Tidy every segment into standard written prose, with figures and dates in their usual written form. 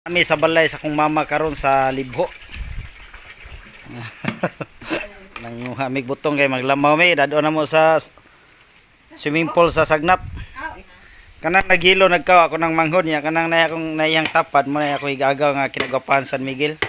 Kami sa balay sa kong mama karon sa Libho. Nanguha mig butong kay maglamaw mi dadon na mo sa swimming pool sa Sagnap. Kanang nagilo nagkaw ako ng manghod niya, kanang nay akong naiyang tapad mo na ako igagaw nga kinagapan San Miguel.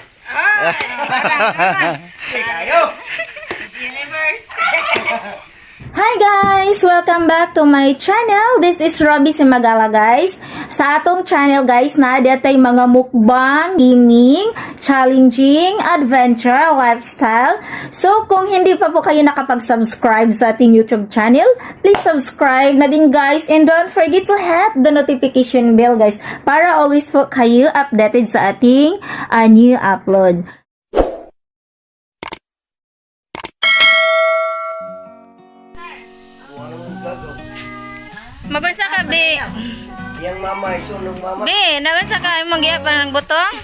Hi guys! Welcome back to my channel. This is Robbie Cimagala, guys. Sa atong channel, guys, na tay mga mukbang, gaming, challenging, adventure, lifestyle. So kung hindi pa po kayo nakapag-subscribe sa ating YouTube channel, please subscribe na din, guys, and don't forget to hit the notification bell, guys, para always po kayo updated sa ating new upload. Magunsa ka, be. Yang mama, isunog mama. Be, nagunsa ka imong giyapan ng butong?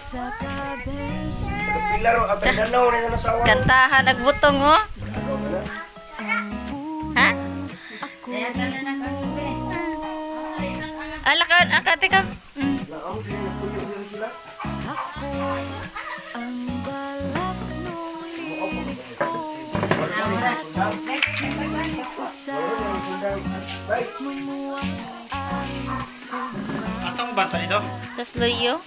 Tagapilar, atay danaw na yung asawa. Kantahan ag butong oh. Ha? Ala ka, akate ka. Naam, pinapuyo yun sila. Asa mo banta dito? Tas luyo.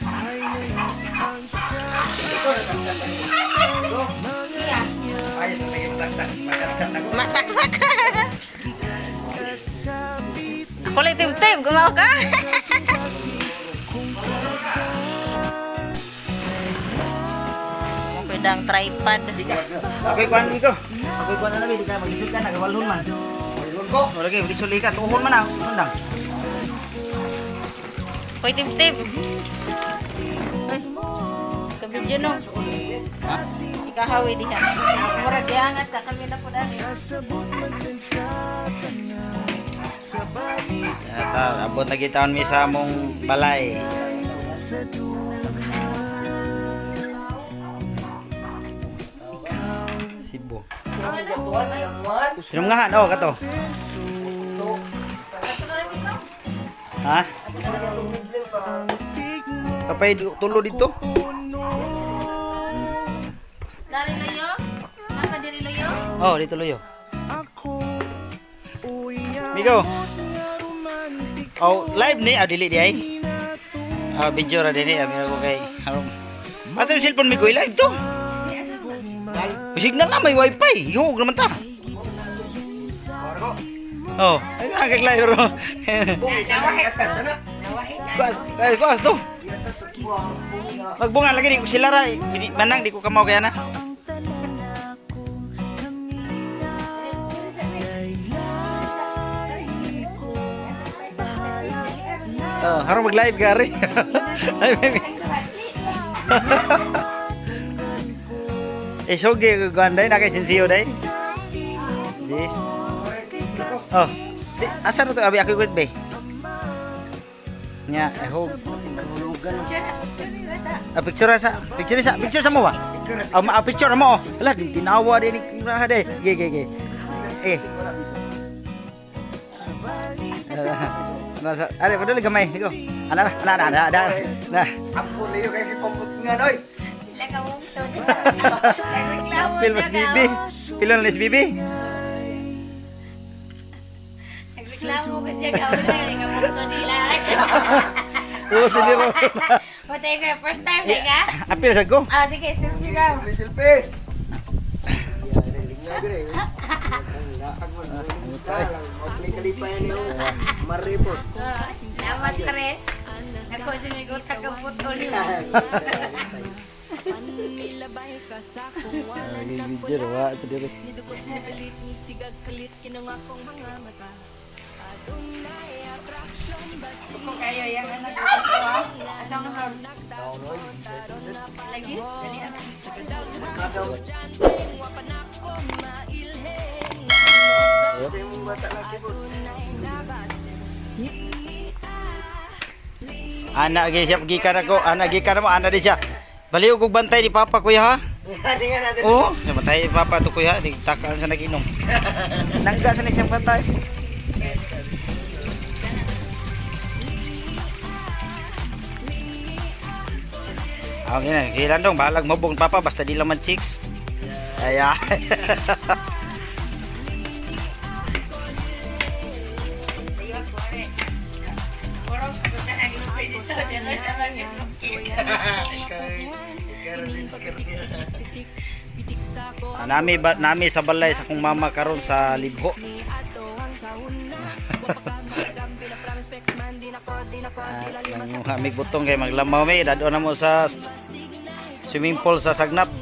Ayos na masaksak. Masaksak na ko. Masaksak. Ako lang timtim, gumawa ka. Mo pwedang tripod. Ako'y kuan ko. Ako'y kuan na di ka maglisod ka nagawalhon man. Walhon ko. Wala kay maglisod ka tuhon man ah. Sundang. Koy timtim. Ay, kabidyo no. Ha? Ikahawi diha. Murag giangat ka kami na po dali. Yata, abot na gitaon mi sa among balay. Sibo. Sinungahan, oh, kato. Ha? Kapay tulo dito? Dari loyo? Naka diri loyo? Oh, dito luyo. Migo. Oh, live ni, ah, dili di ay. Ah, video ra dinhi, abi ako kay harong. Asa yung cellphone Migo, live to? Signal na may wifi. Ihog naman ta. Oh, ay kag live ro. Kuas, kuas, kuas to. Magbunga lagi di ko sila ra, manang di ko kamaw kaya na. Oh, harong mag-live ka rin. Ay, baby. Eh, soge, ganday na kay sinsiyo day. This. Oh, di, asa na to? Abi, ako ikot, be. Nya, I hope. Ah, picture sa, picture sa, picture sa mo ba? Ah, picture mo. Oh. Ala, di tinawa din ni Raha day. Ge, ge, ge. Eh. Nasa, are, paduli gamay. Go. Ana, ana, ana, ana, ana. Na. Ampun niyo kay kipamput nga noy. Pil mas bibi. Pilon les bibi. Nagreklamo ko siya kauna, nagkamukto nila. Uwas ni Nero. Patay ko, first time na ka? Apil sa go. Ah, sige, selfie ka. Selfie, selfie. Maripot. Salamat ka rin. Ako dyan may gulta ka putol. Video wa ito dire. Kung kayo, yung anak ko ah. Asa mo ka? Lagi? Dali ah. Ana gi siya gikan ako, ana gikan mo, ana di siya. Baliw kog bantay ni Papa kuya ha. Oo, oh, bantay ni Papa to kuya, di takaan sa naginom. Nangga sa ni siyang bantay. Okay na, kailan dong, bahalag mabong papa, basta di laman chicks. Ay, ay. Ayun ko rin. Puro na naglupi dito. Diyan na lang Ikaw, ikaw rin din. Ah, nami ba nami sa balay sa kong mama karon sa Libho. Ah, mig butong kay maglamaw mi dadon na mo sa swimming pool sa Sagnap.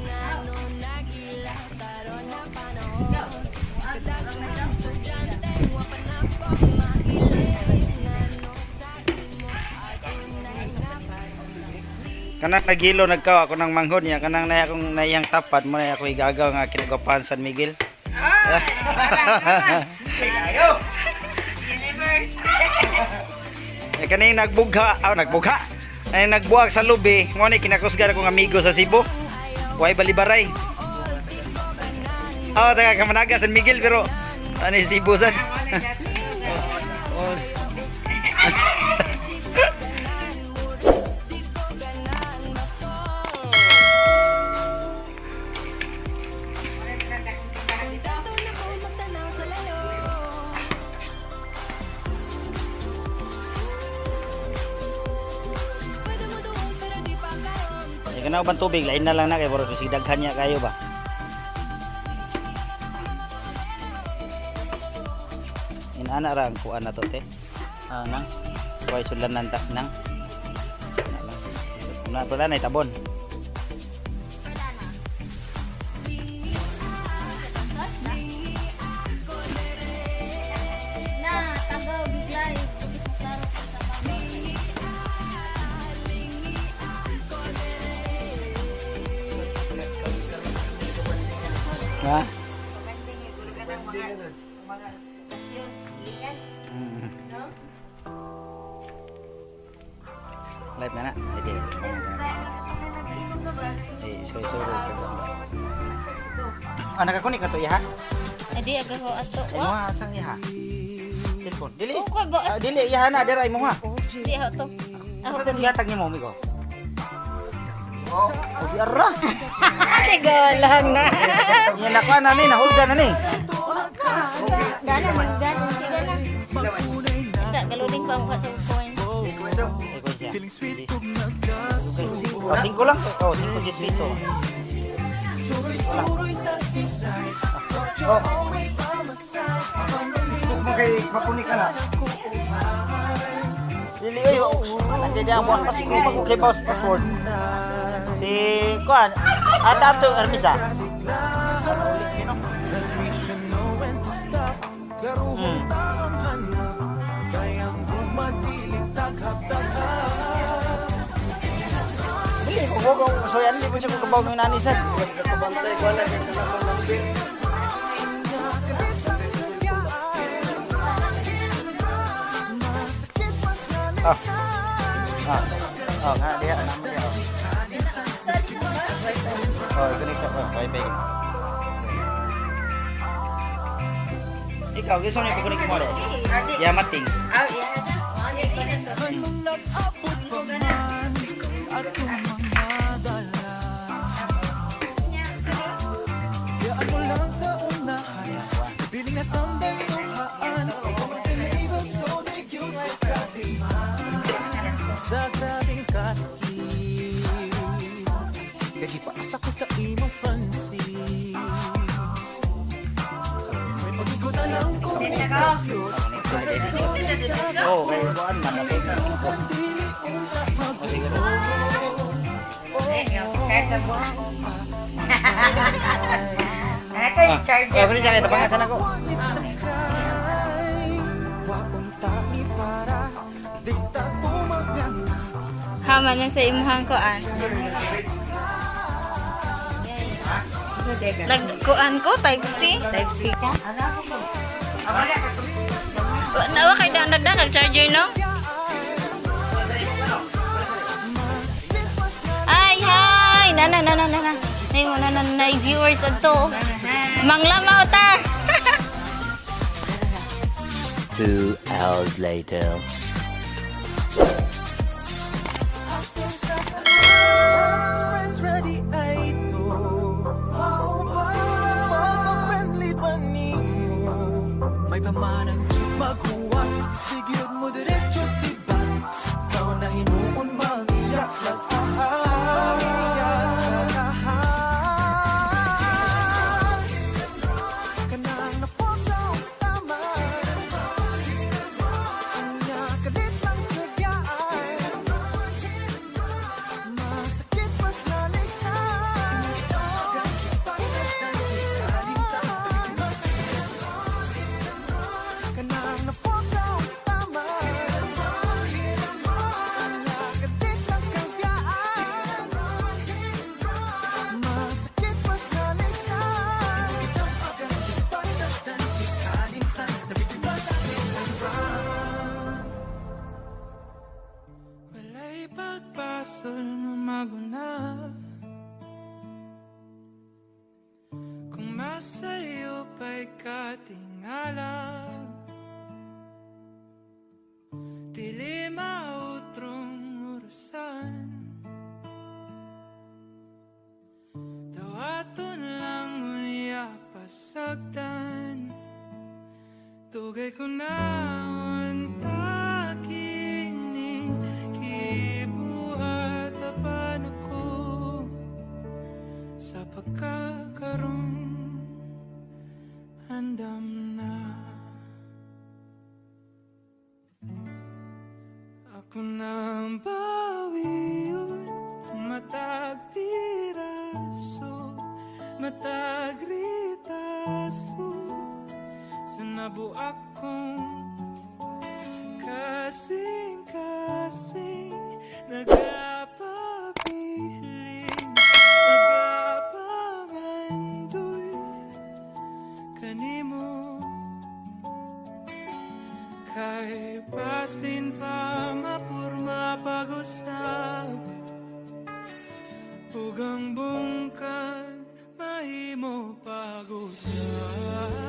Kanang nagilo nagkaw ako ng manghod niya kanang na akong naiyang tapad mo na ako igagaw nga kinagapan San Miguel. Universe. Eh, kaning nagbugha, aw nagbugha. Ay nagbuwag sa lubi, mo ni kinakusgan akong amigo sa Cebu. Way balibaray. Oh, taga Kamanaga, San Miguel, pero ano yung Cebu san? Oh. Eh, kana bang tubig lain na lang na kay pero kasi daghan niya kayo ba. Inana ra ang kuan na to te. Ah, nang way sulan nang ta nang. Na lang. Una pala na itabon. Na, tagaw, biglay. Klaro ko sa pamilya. Ha? Live na na. Ay, di. Eh, sorry, sorry, sorry. Ah, nakakunik na to, iha? Ay, di, agaw ko ato. Ay, mo ha, saan iha? Cellphone. Dili. Okay ba? Ah, dili, iha na, dira, mo ha. Di, ako to. Asa din gihatag nimo, amigo? Oh, di arra. Tigaw lang na. Yan na na ni, nahulga na ni. Gana, gana, sige na. Isa, galuling pa mukha sa coin. Ay, ko siya. Oh, 5 lang. Oh, 5 10 piso. Oh. Kung kay makunik ka na. Dili oy, nandiyan diyan mo pas ko mag kay boss password. Si kuan, ata to Ermisa. Dili ko ko so yan di po siya ko kabaw ng nani sad. Kabantay ko lang kay kanang lambing. Ah. Ah. Oh, nga diha namo diha. Oh, i-connect sa oh, wifi. Ikaw, gusto mo i-connect mo rin? Ya mating. Ah, yeah. Sa grabing kasakit, kay gipaasa ko sa imong fancy. May pag-igo na lang kung Oh, kay kuan man ako. Ano kayo charger? Oh, pwede siya kay tabangasan ako. Hama na sa imuhang kuan. Nagkuan ko, type C. Type C ka? Nawa kay danag nag charger no? Ay, hi! Nana, nana, nana. Ay mo na na viewers adto. Manglamaw ta. 2 hours later. Sa'yo pa'y katingala. Dili mautrong orasan. Dawaton lang unya pasagdan. Dugay ko na unta kining gibuhat apan ako sa pagkakaroon andam na. Ako nang bawion matag piraso, matag ritaso sa nabuak kong kasing-kasing nagapabilin, nagapangandoy kanimo. Kay basin pa mapurma pag-usab ug ang bungkag mahimo pag-usab.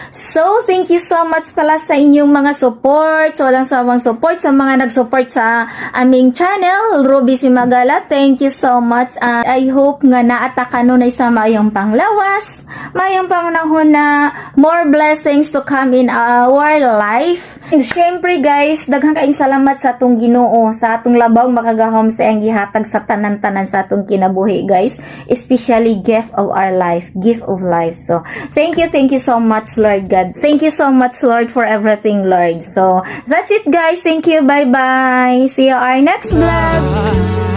So, thank you so much pala sa inyong mga support, sa walang sawang support, sa mga nag-support sa aming channel, Ruby Simagala. Thank you so much. And I hope nga naata kanunay sa maayong panglawas, maayong pangunahon na more blessings to come in our life. And syempre guys, daghang kaayong salamat sa atong Ginoo, sa atong labaw makagahom sa iyang gihatag sa tanan-tanan sa atong kinabuhi, guys. Especially gift of our life, gift of life. So, thank you so much, Lord God. Thank you so much, Lord, for everything, Lord. So, that's it, guys. Thank you. Bye-bye. See you our next vlog.